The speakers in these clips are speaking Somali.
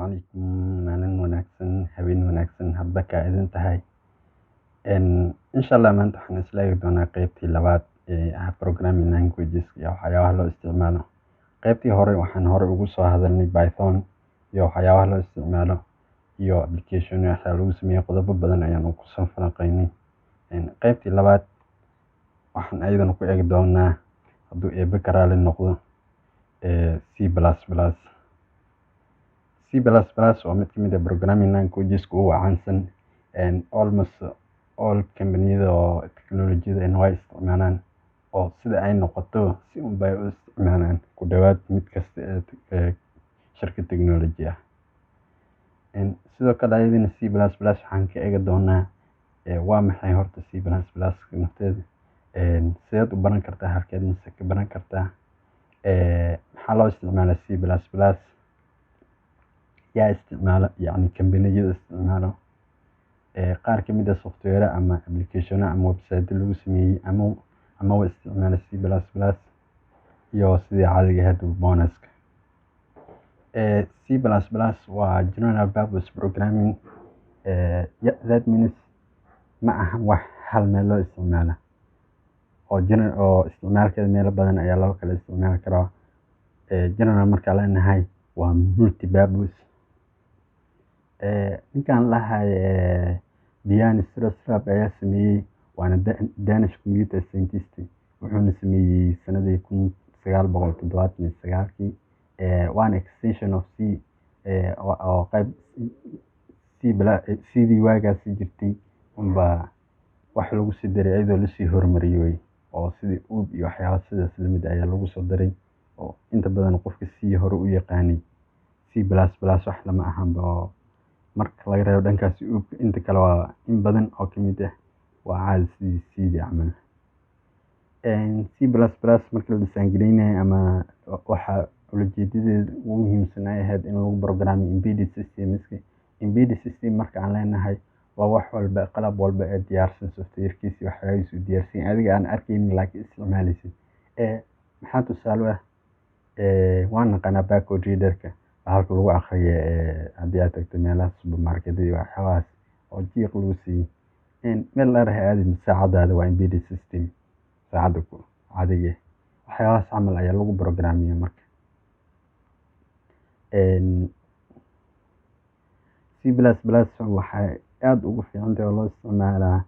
Calaykum, maalin wanaagsan, habeen wanaagsan, hadba kaa idin tahay. Insha Allah maanta waxaan isla eegi doonaa qeybtii labaad ee ah programming languages iyo waxyaabaha loo isticmaalo. Qeybtii hore waxaan hore ugu soo hadalnay Python iyo waxyaabaha loo isticmaalo iyo application waxaa lagu sameeyey. Qodobo badan ayaan kusoo falanqeynay. Qeybtii labaad waxaan ayadana ku eegi doonaa, hadduu Eebbe ka raali noqdo, C++. C++ waa mid ka mid ah programming languages ugu caansan. Almost all kambaniyada oo teknolojiyada way isticmaalaan, oo sida ay noqoto si un bay u isticmaalaan ku dhawaad mid kasta ee shirkad technology ah. Sidoo kale ayadana C++ waxaan ka eegi doonaa waa maxay horta C++ nafteeda, sideed u baran kartaa, halkeed mise ka baran kartaa, maxaa loo isticmaalaa C++, yaa isticmaalo, yacni kambaniyada isticmaalo, qaar ka mid ah software ama application ama website lagu sameeyey ama isticmaala C++, iyo sidii caadiga ahayd bonuska. C++ waa general purpose programming. That means ma ahan wax hal meel loo isticmaalo oo general, oo isticmaalkeeda meelo badan ayaa loo kala isticmaali karaa. General markaan leenahay waa multi purpose. Ninkan lahay Bjarne Stroustrup ayaa sameeyey, waana Danish computer scientist, wuxuuna sameeyey sanadii 1979-kii. Waana extension of C, oo qayb C sidii waagaasi jirtay unbaa wax lagu sii daray, iyadoo lasii horumariyey wey, oo sidii OOP iyo waxyaaba sidaas lamid ayaa lagu soo daray, oo inta badan qofka C hore u yaqaanay C++ wax lama ahanba, oo marka laga reebo dhankaas OOP, inta kale waa in badan oo ka mid ah waa caadi sidii C camal. C++ marka la design gareynayo ama waxa ulajeedadeeda ugu muhiimsan ay ahayd in lagu programmo embedded systems. Embedded system marka aan leenahay waa wax walba, qalab walba ee diyaarsan, software-kiisa iyo waxyaabihiisa u diyaarsan yahay, adiga aan arkaynin laakiin isticmaalaysid. Maxaa tusaale u ah? Waan naqaanaa barcode reader-ka, halka lagu akhriyo haddii aad tagto meelaha supermarket iyo waxyaabahaas oo jiiq lagu siiyey, meel dheer ha aadin, saacadaada waa embedded system, saacadda ku caadiga ah waxyaabahaas camal ayaa lagu programmiya. Marka C++ waxay aad ugu fiican tahay oo loo isticmaalaa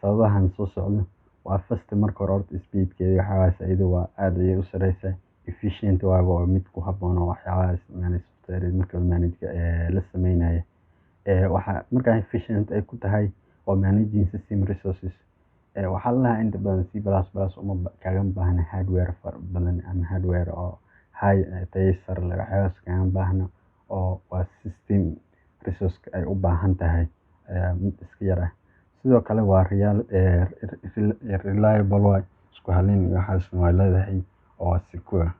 sababahan soo socda. Waa fast. Marka hore horta speedkeeda iyo waxyaabahaas iyada waa aad ayay u sareysaa. Efficient waaba mid ku habboon oo waxyaabaha isticmaalaysa software marka la manage la sameynayo. Waxa markaa efficient ay ku tahay waa managing system resources. Waxaa la lahaa inta badan C++ uma kaaga baahna hardware fara badan ama hardware oo high tayo sare leh, waxyaabahaas kaaga baahna, oo waa system resource ay u baahan tahay mid iska yar ah. Sidoo kale waa real reliable, waa isku halayn iyo waxaasna waa leedahay oo waa secure.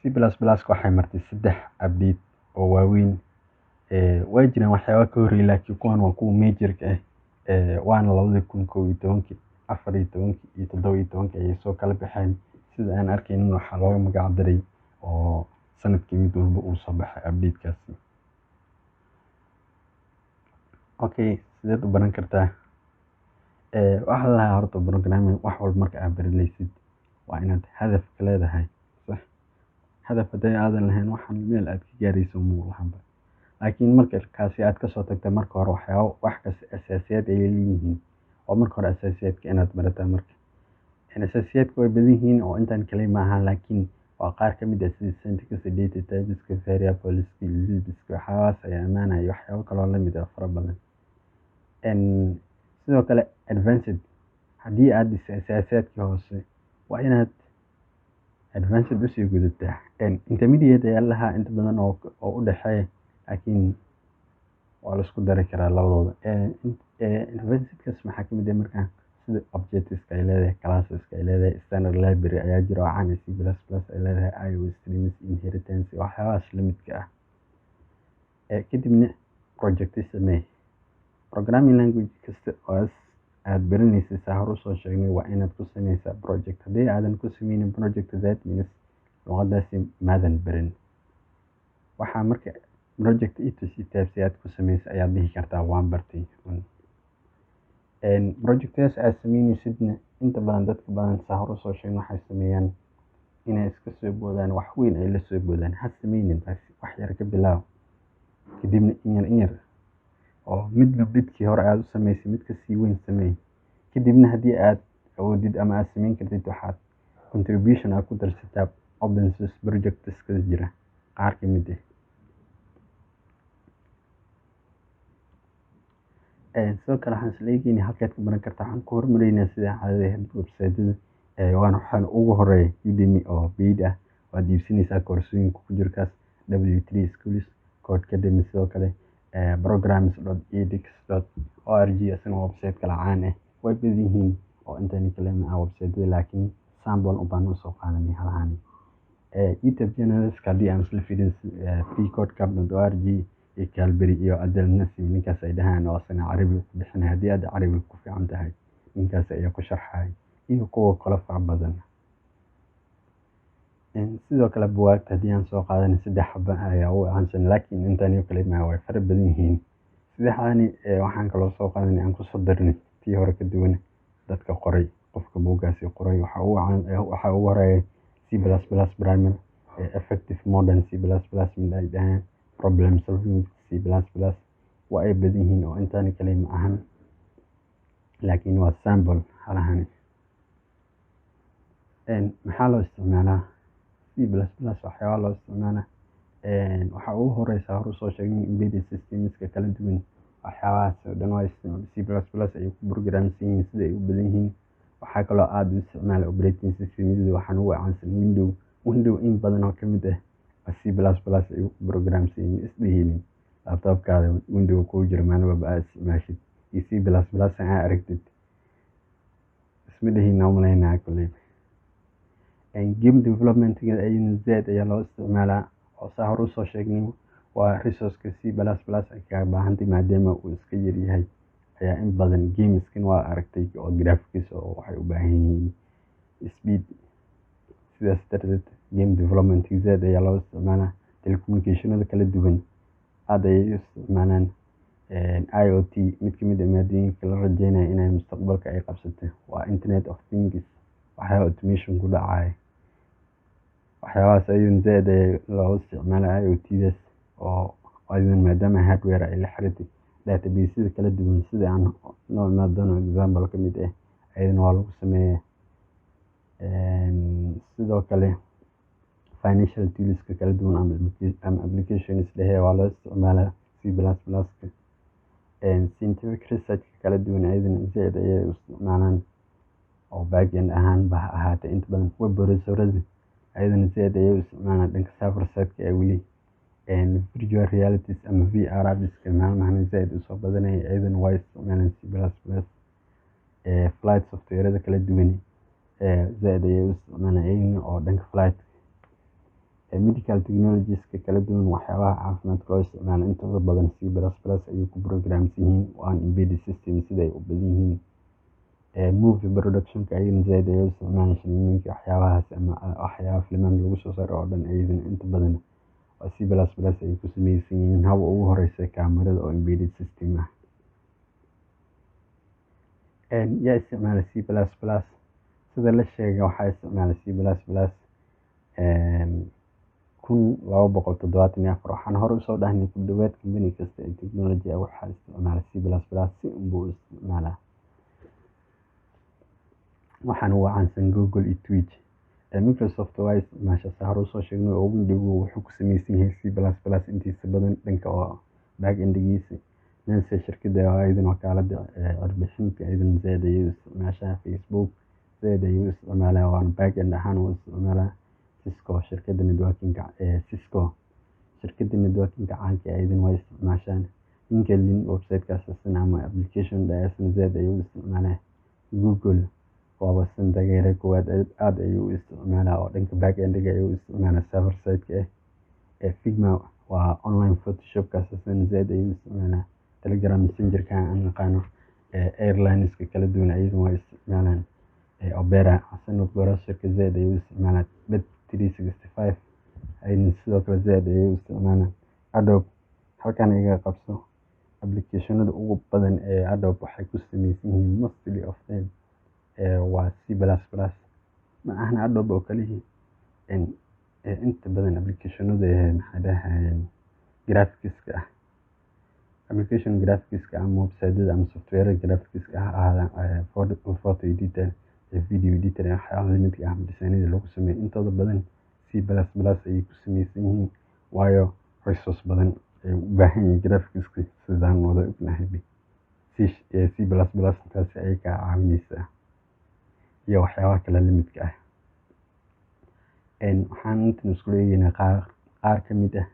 C++ waxay martay saddex update oo waaweyn. Way jiraan waxyaaba ka horreeyay, laakiin kuwan waa kuwa major-ka ah. Waana 2011-kii, 14-kii iyo 17-kii ayay soo kala baxeen. Sida aan arkaynin waxaa looga magac daray oo sanadkii mid walba uu soo baxay update-kaasi. Okay, sideed u baran kartaa? Waxaa la lahaa horta programming wax walba marka aad baranaysid waa inaad hadaf ka leedahay, sax? Hadaf haddii aadan lahayn, waxaan meel aad ka gaarayso ma lahanba. Laakiin marka kaasi aad kasoo tagta, marka hore waxyaabo wax kasta asaasiyaad ayay leeyihiin, oo marka hore asaasiyaadka inaad barataa. Marka asaasiyaadka way badan yihiin oo intaan kali maaha, laakiin waa qaar ka mid ah, sida syntax, data types, variables, loops, waxyaabahaas ayaa imaanaya, waxyaabo kaloo lamid ah fara badan. Sidoo kale advanced, haddii aad dhisay asaasiyaadkii hoose, waa inaad advanced usii gudataa. Intermediate ayaa lahaa inta badan oo u dhexeeya, laakiin waa la isku dari karaa labadooda. Advancedkaas maxaa ka mid ah markaa? Sida objects ay leedahay, classes ay leedahay, standard library ayaa jira oo caan ah, C++ ay leedahay, IO streams, inheritance, waxyaabahaas la midka ah. Kadibna project samee. Programming language kasta oo aad baranaysid, saa hore usoo sheegnay, waa inaad ku sameysaa project. Haddii aadan ku sameynin project, that means Luqadaasi maadan barin. Waxaa marka project itusi taabsi aad ku sameysay ayaad dhihi kartaa waan bartay. Projectyadaas aad sameyneysidna, inta badan dadka badan, saa hore usoo sheegna, waxay sameeyaan inay iska soo boodaan, wax weyn ay la soo boodaan. Ha sameynin taas. Wax yar ka bilaab, kadibna in yar in yar oo midba midkii hore aad u samaysay mid ka sii weyn sameey. Kadibna haddii aad awoodid ama aad samayn kartid, waxaad contribution aad ku darsataa open source projects ka jira qaar ka mid ah. Sidoo kale waxaan isla eegeynaa halkaad ka baran kartaa. Waxaan ku horumareynaa sida caadada ahayd website-yada, waana waxaan ugu horeeya Udemy oo paid ah, waad iibsanaysaa koorsooyinka ku jira kaas, W3 Schools, Codecademy, sidoo kale programs.edx.org, isna website kale caan ah. Way badan yihiin oo intani kale ma ah website-yada, laakiin sample un baan usoo qaadanay halahan. YouTube channels haddii aan isla fiirin, freecodecamp.org iyo Calvary iyo Adel Nasim, ninkaas ay dhahaan oo asana Carabi ku bixinaya. Haddii aad Carabi ku fiican tahay, ninkaas ayaa ku sharxaya iyo kuwa kale fara badan. Sidoo kale buugaagta haddii aan soo qaadanay, saddex xaba ayaa ugu caansan, laakiin intan kale ma, way fara badan yihiin saddexdani. Waxaan kaloo soo qaadanay, aan kusoo darnay tii hore ka duwan, dadka qoray, qofka buuggaasi qoray. Waxaa ugu horeeya C++ Primer, Effective Modern C++ mid ay dhahaan, Problem Solving C++. Waa ay badan yihiin oo intaani kale ma ahan, laakiin waa sample halahani. Maxaa loo isticmaalaa C++? Waxyaabaa loo isticmaalaa waxaa ugu horeysa, hore usoo sheegnay, embedded systemska kala duwan. Waxyaabahaas oo dhan waa C++ ay ku programsan yihiin sida ay u badan yihiin. Waxaa kaloo aada u isticmaala operating systemyada, waxaan ugu caansan Window. Window in badan oo kamid ah C++ ay ku programsan yihiin. Isdhihinin laptopkaada Window kugu jiro maalin walba aad isticmaashid iyo C++ aa aragtid isma dhihin, aan umaleynaya kolley. Game development-ga ayadana zaid ayaa loo isticmaalaa, oo saa hore usoo sheegnay waa resource-ka C++ ay kaga baahantay, maadaama uu iska yar yahay ayaa in badan gameskan waa aragtay oo graphics oo waxay u baahan yihiin speed. Sidaas darteed game development zaid ayaa loo isticmaalaa. Telecommunicationada kala duwan aad ayay u isticmaalaan. IoT, mid kamid ah maadooyinka la rajeynayo inay mustaqbalka ay qabsato, waa Internet of Things, waxyaaba automation ku dhacaya, waxyaabahaas ayadana zaid ayaa loogu isticmaalaa IoT-daas, oo ayadana maadaama hardware ay la xiriirtay database-yada kala duwan, sida aan noo imaan doono example ka mid ah, ayadana waa lagu sameeyaa. Sidoo kale financial toolska kala duwan ama applications dhehe waa loo isticmaalaa C++-ka. Scientific research kala duwan ayadana zaid ayay u isticmaalaan, oo backend ahaan ba ha ahaatee. Inta badan web browserada ayadana zaid ayay u isticmaalaan dhanka server side-ka ee weli. Virtual realities ama VR apps-ka maalmahan zaid usoo badanaya, ayadana waa isticmaalaan C++. Flight software-ada kala duwan zaid ayay u isticmaalaan iyagana, oo dhanka flight. Medical technologies-ka kala duwan, waxyaabaha caafimaadka loo isticmaalo, intooda badan C++ ayay ku programsan yihiin, waana embedded system sida ay u badan yihiin. Movie productionka ayagana zaid ayay u isticmaalaan, shineemooyinka, waxyaabahaas ama waxyaabaha filimaan lagu soo saaro oo dhan, ayadana inta badan waa C++ ay ku sameysan yihiin, haba ugu horeysa kaamirada oo embedded system ah. Yaa isticmaala C++? Sida la sheegay, waxaa isticmaala C++ 1274. Waxaan hore usoo dhahnay ku dhawaad company kasta ee technology ah waxaa isticmaala C++, si unbuu u isticmaalaa. Waxaana ugu caansan Google iyo Twitch. Microsoft waa isticmaasha, saa hore usoo sheegnay, oo Windows wuxuu ku sameysan yahay C++ intiisa badan dhanka oo back endigiisa. NASA, shirkadda ayadana wakaaladda carbixinta, ayadana zaid ayay u isticmaashaa. Facebook zaid ayuu u isticmaalaa, waana back end ahaan u isticmaalaa. Cisco, shirkadda networking-ka, Cisco, shirkadda networking-ka caanka ah, ayadana waa isticmaashaan. LinkedIn website-kaas asna ama application asna zaid ayuu u isticmaalaa. Google waaba san taageere koowaad, aad ayuu u isticmaalaa, oo dhanka back endiga ayuu u isticmaalaa server side-ka ah. Figma waa online Photoshopkaas, asna zaid ayuu u isticmaalaa. Telegram Messengerka aan naqaano, airlineska kala duwan ayagana waa isticmaalaan. Opera asna browserka zaid ayuu u isticmaalaa. 365 ayna sidoo kale zaid ayay u isticmaalaan. Adobe, halkan iga qabso, applicationada ugu badan ee Adobe waxay ku samaysan yihiin, mostly of them, waa C++. Ma ahan Adobe oo kaliya, inta badan applicationada, maxaa dhahay, graphics-ka ah, application graphics-ka ama website-yada ama software graphics-ka ha ahaadaan, photo editor, video editor, waxyaalaha lamidka ah, design-yada lagu sameeyo, intooda badan C++ ayay ku samaysan yihiin, waayo resource badan ay u baahan yihiin graphics-ka, sidaan wada ognahay. C++ taasi ayay kaa caawinaysaa iyo waxyaabaha kale lamidka ah. Waxaan intan iskula eegaynaa qaar ka mid ah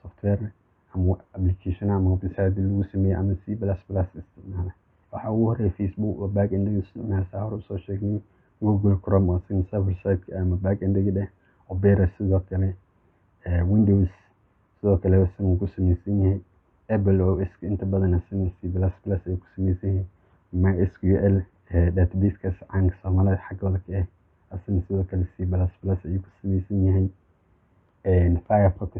software ama application ama website lagu sameeyo ama C++ isticmaala. Waxaa ugu horeeya Facebook oo back-end isticmaala, saa hore usoo sheegnay. Google Chrome oo asagana server side ama back-end dheh. Opera sidoo kale, Windows sidoo kale isagana wuu ku samaysan yahay. Apple OS inta badan asagana C++ ay ku samaysan yahay. MySQL database-kaas caanka Soomaalida xaggooda ka ah, asagana sidoo kale C++ ayuu ku samaysan yahay. Firefox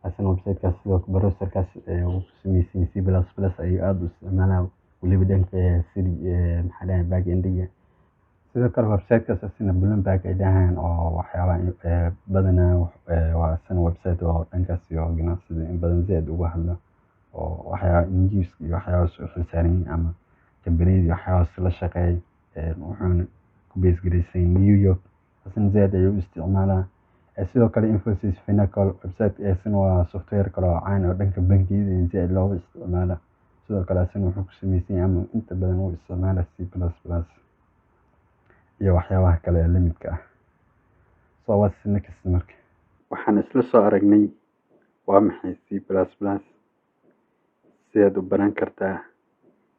asagana website-kaas sidoo kale browser-kaas wuu ku samaysan yahay, C++ ayuu aad u isticmaalaa, weliba dhanka maxaa dhahay, back-end-ga. Sidoo kale website-kaas asagana Bloomberg ay dhahaan oo waxyaabaha badanaa waa asagana website oo dhankaas iyo ganacsiga in badan zaid uga hadla, oo waxyaaba news iyo waxyaabahaas u xilsaaran yihiin ama kambaniyada iyo waxyaabahaas la shaqeeya, wuxuuna ku base garaysan New York, asagana zaid ayuu u isticmaalaa. Sidoo kale Infosys Finacle website isna waa software kale oo caan oo dhanka bangiyada zaid looga isticmaalo. Sidoo kale asagana wuxuu ku samaysan yahay ama inta badan uu isticmaalaa C++ iyo waxyaabaha kale ee la midka ah. So what's next? Marka waxaan isla soo aragnay waa maxay C++, sideed u baran kartaa,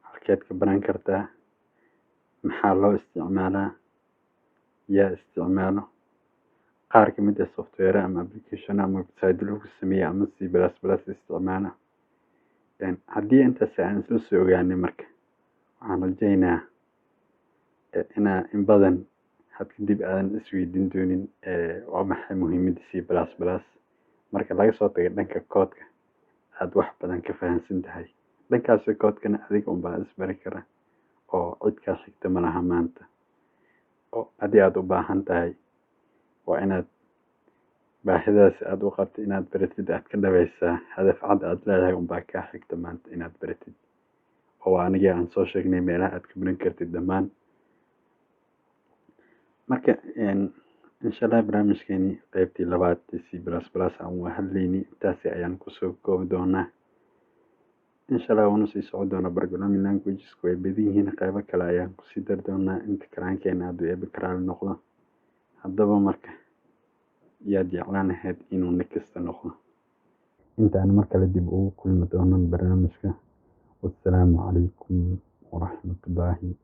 halkeed ka baran kartaa, maxaa loo isticmaalaa, yaa isticmaalo, qaar ka mid ah software ama application ama website lagu sameeyo ama C++ isticmaala. Haddii intaas aan isla soo ogaanay, marka waxaan rajaynayaa inaa in badan had kadib aadan isweydiin doonin waa maxay muhiimadda C++. Marka laga soo tago dhanka koodka, aad wax badan ka fahansan tahay dhankaasi koodkana, adiga unbaa isbari kara oo cid kaa xigta ma laha maanta. Oo haddii aad u baahan tahay, waa inaad baahidaas aad u qabto inaad baratid aad ka dhabaysaa. Hadaf cad aad leedahay unbaa kaa xigta maanta inaad baratid, oo waa anigii aan soo sheegnay meelaha aad ka baran kartid dhammaan. Marka insha Allah barnaamijkeeni qeybtii labaad C++ aan uga hadlaynay intaasi ayaan kusoo koobi doonaa. Insha Allah waanu sii socon doonaa, programming languages way badan yihiin, qeybo kale ayaan kusii dari doonaa inta karaankeena hadduu Eebbe karaali noqdo. Haddaba marka, yaad jeclaan lahayd inuu next noqdo? Inta aan mar kale dib ugu kulmi doono barnaamijka, wassalaamu calaykum waraxmatullaahi.